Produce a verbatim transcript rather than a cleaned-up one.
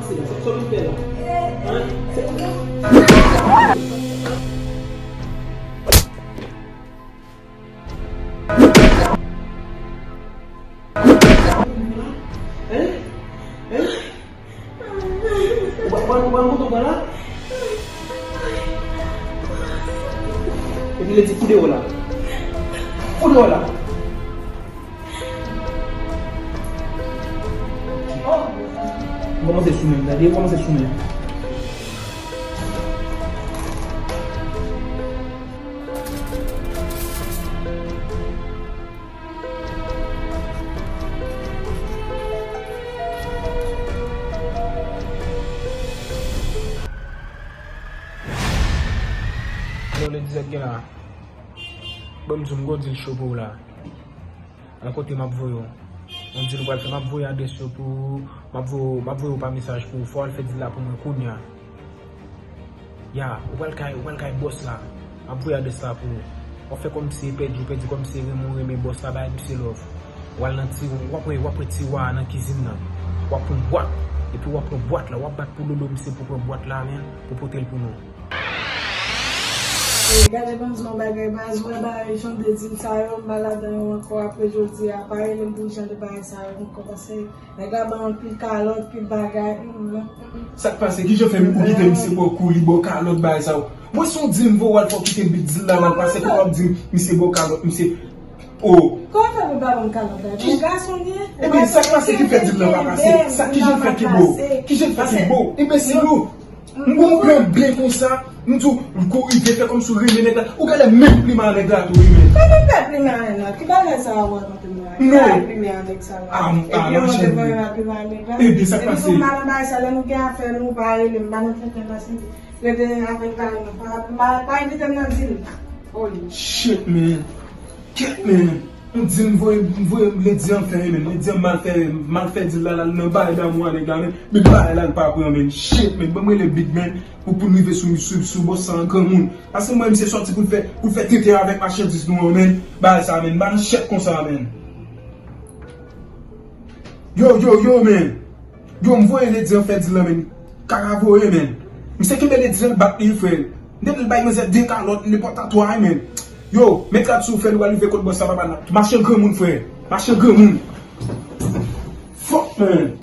Sa w ap fè la? Hein? Hein? Hein? Ou pa, ou pa, ou pa kontan w pran la? Epi li di, "Fout deyò la. Fout deyò la." Oh! M kòmanse sou men m, tande, m kòmanse sou men m. Alò, Lady Z gen la. Ban m di w, m gon dil cho pou w la. Yon kote m ap voye w. Yon dil m pral fè, m ap voye adrès yo pou ou. M ap voye, m ap voye w pa mesaj pou ou. Fò w al fè dil la pou mwen kounye a. Ya, ou pral kay, ou pral kay bòs la. M ap voye adrès la pou ou. W ap fè kòmsi e pèdi, ou pèdi kòmsi e renmen, ou renmen bòs la, bay misye love. W al nan tiwa, w ap wè, w ap wè tiwa a nan kizin nan. W ap pran bwat, epi w ap pran bwat la, w ap bat pou lolo misye pou pran bwat la, men, pou pote l pou nou. Ey, gade ban m di w yon bagay, baz, ou wè bagay jan de dil sa yo, m pa ladan yo ankò, apre jodi a, pa rele m pou jan de bagay sa yo ankò, paske nèg la ban m anpil kalòt, anpil bagay, mm, mm, mm. Sa k pase? Kijan fè ou kite misye ba w kou, li ba w kalòt, bagay sa yo? Mwen se yon dil m voye w al, fò w kite dil la, l al pase, pou w ap di misye ba w kalòt, misye, oh. Kòman fè pou l pa ban m kalòt la? Ki gason li ye? Ebyen, sa k pase ki fè dil la pa pase? Sa, kijan fè ki ba w? Kijan fè ki ba w? Enbesil ou? M gon plan byen konsa, m di w, kou rive fè kòmsi w renmen nèg la. Ou genlè menm plimen a nèg la tou, wi, men. Kòman m fè plimen a nèg la? Ki bagay sa a wè nan plimen a? Non. Ki bagay plimen a nèg sa a wè? Ah, ah, machann. Epi ou te voye plimen a nèg la? Ebyen, sa k pase? Epi tou, m pa nan bagay sa, lè nou gen afè, nou pa rele m, m pa nan tenten pase. Rete avèk bagay nou, pa, pa, pa envite m nan dil. Oh, li. Shit, man. Kèt, men, yon dil m voye, m voye Lady an fè, men, Lady an mal fè, mal fè dil la, l al nan bagay damou a nèg la, men, men bagay la, l pa pran, men, shit, men, ban m rele Big, men, pou, pou n rive sou, sou, sou bòs sa an granmoun. Paske m wè misye sòti pou l fè, pou l fè tenten avèk machandiz nou an, men, bagay sa, men, m pa nan chèt konsa, men. Yo, yo, yo, men. Yo, m voye Lady an fè dil la, men. Kaka voye, men. Misye kenbe Lady an, l bat li, frè. Depi l bay manzè de kalòt, nenpòt a twa, men. Yo, met rad sou, frè, nou pral rive kot bòs la, papa, n ap mache granmoun, frè. Mache granmoun. Fuck, man.